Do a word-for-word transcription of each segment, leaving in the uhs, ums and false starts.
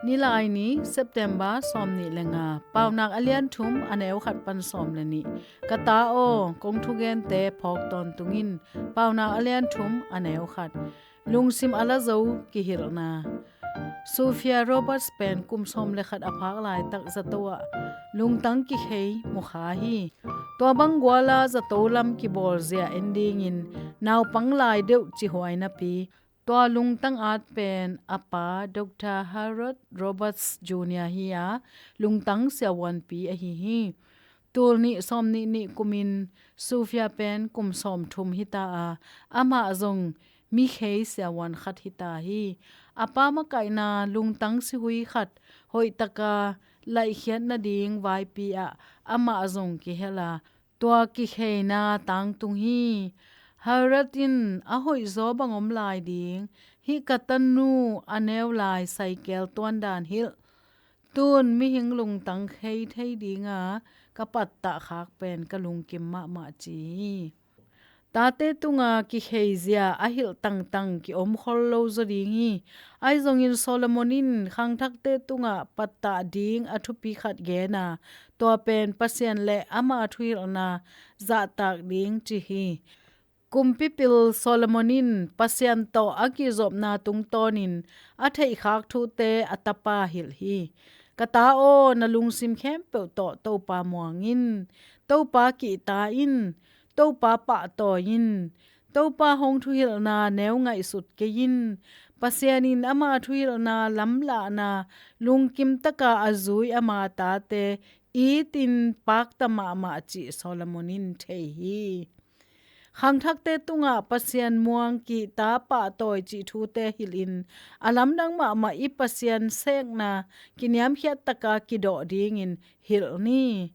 Nilaini, September sawmnih le nga, Paunak a lian thum, a neu khat pan sawm le nih. Ka ta aw, kong thugente phawk tawntung in. Paunak a lian thum, a neu khat. Lungsim a la zo kihilhna. Sophia Roberts pen kum sawm le khat a phak laitak zato ah lungtang kikhei mukha hi. Tua bang guala zato lam kibawlzia en dingin naupang lai deuh cihuai napi, tua lungtang at pen a pa Doctor Harold Roberts Junior hi a, lungtang siavuanpi ahi hi. Tul nih sawmnih nih kumin Sophia pen kum sawmthum hita a, amah zong mikhei siavuan khat hita hi. A pa makaihna lungtang sihui khat hoihtaka laihkhiat nading vaipi ah amah zong kihel a, tua kikheina tangtung hi. Harold in a hoihzaw bang om lai ding, hih ka tanu a neu lai saikel tuandan hilh. Tun mihing lungtang khei thei dinga ka pattah khak pen ka lungkim mahmah ci hi. Tate tunga kikheizia a hilh tangtang kiom khol lo zaw ding hi. Ahi zongin Solomon in khangthakte tungah pattah ding a thupi khat gen a, tua pen Pasian le ama thuhilhna zahtak ding ci hi. Kumpipil Solomon in Pasian tawh a kizopna tungtawnin a theihkhak thute a tapa hilh hi. Ka ta aw, na lungsim khempeuh tawh Topa muang in, Topa kihta in, Topa pahtawi in, Topa hong thuhilhna neu ngaihsut kei in. Pasian in ama thuhilhna lamlahna lungkim taka a zui ama tate itin pakta mahmah cih Solomon in thei hi. Khangthakte tungah Pasian muang, kihta, pahtawi cih thute hilhin a lamdang mahmah i Pasian sekna kiniamkhiat taka kidawh dingin hilh ni.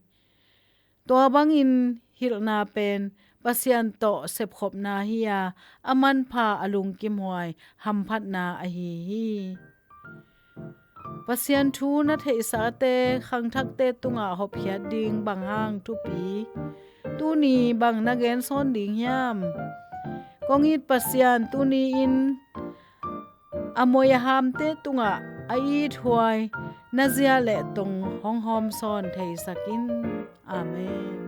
Tua bangin hilhna pen Pasian tawh sepkhopna hi a, a manpha, a lungkimhuai hamphatna ahi hi. Pasian thu na theihsate khangthakte tungah hopkhiat ding bang hang thupi? Tuni bang na gensawn ding hiam? Kong it Pasian, tuni-in a moi a hamte tungah a ithuai na zia le tong hong hawmsawn theisak in. Amen.